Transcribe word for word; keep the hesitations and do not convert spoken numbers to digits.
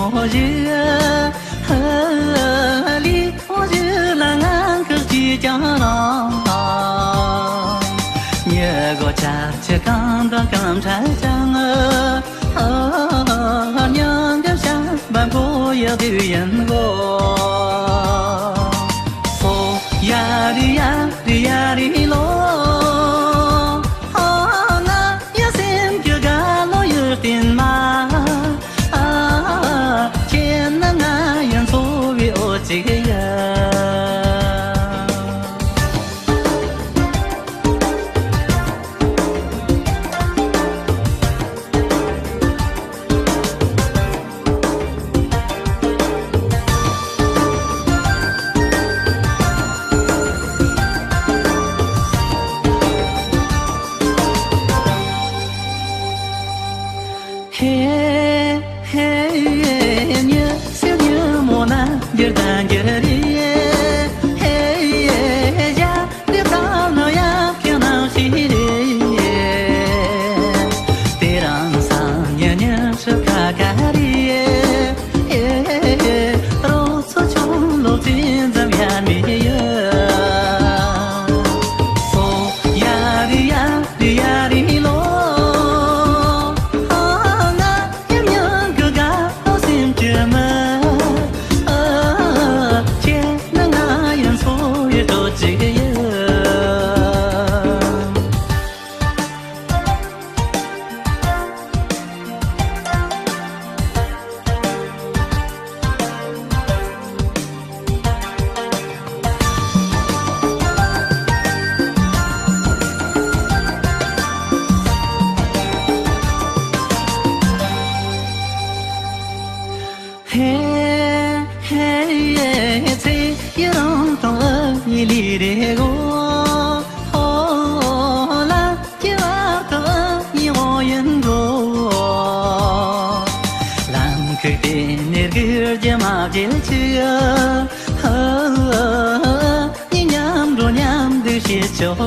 འོ་ཞི་ཧ་ལི་འོ་ཞི་ལ་ང་ཁག་ཅིག་ཀྱང་རང་། ཉི་གོ་ཆར་ཆུ་གང་དང་གང་འཕྲད་ཀྱང་། ཨ་ཉང་གི་ཤ་བན་པོ་ཡག་དུས་ཡིན་གོ། ཧོ་ཡ་རི་ཡ་རི་ཡ་རི་ལོ། ཧོ་ང་ཡ་སེམས་ཀྱི་དགའ་ལོ་ཡུལ་བསྟན་མ། ཨ་ཁྱེད་ནི་ང་ཡང་འཚོ་བའི་འོ་གཅིག་ཡ། ཧེ་ཧེ་ཉི་སེ་ཉི་མོ་ན་འགྱུར་དང་འགྱུར་རེ། ཧེ་ཡ་འདི་ལྟར་ནོ་ཡ་ཁྱེད་ནང་ཞིག་རེ། དེ་རང་སང་ཉི་ཉི་ཧྲི་ཁ་ཁ་རེ། ཨེ་རོ་ཚོ་ཆུང་ལོ་ཙི་འཛམ་ཡ་མི་ཡ། ཨོ་ཡ་རི་ཡ་རི་ཡ་རི་ལོ། ཨ་ང་ཡ་མྱང་གི་དགའ་ལོ་སེམས་ཀྱི་མི། ཨ་ཁྱེད་ནི་ང་ཡང་འཚོ་ཡི་འགྲོ་ཅིག་ཡ། ཧེ་ཧེ་ཚེ་ཡི་རང་དང་ཡི་ལི་རེ་གོ། ཧོ་ལ་ཀྱི་བར་དུ་ཉི་འོང་ཡིན་འགྲོ། ལམ་ཁུག་དེ་ནས་གུར་གྱི་མ་བརྒྱལ་ཆུ། ཧ་ཉི་མཉམ་འགྲོ་མཉམ་འདུག་བྱེད་ཆོག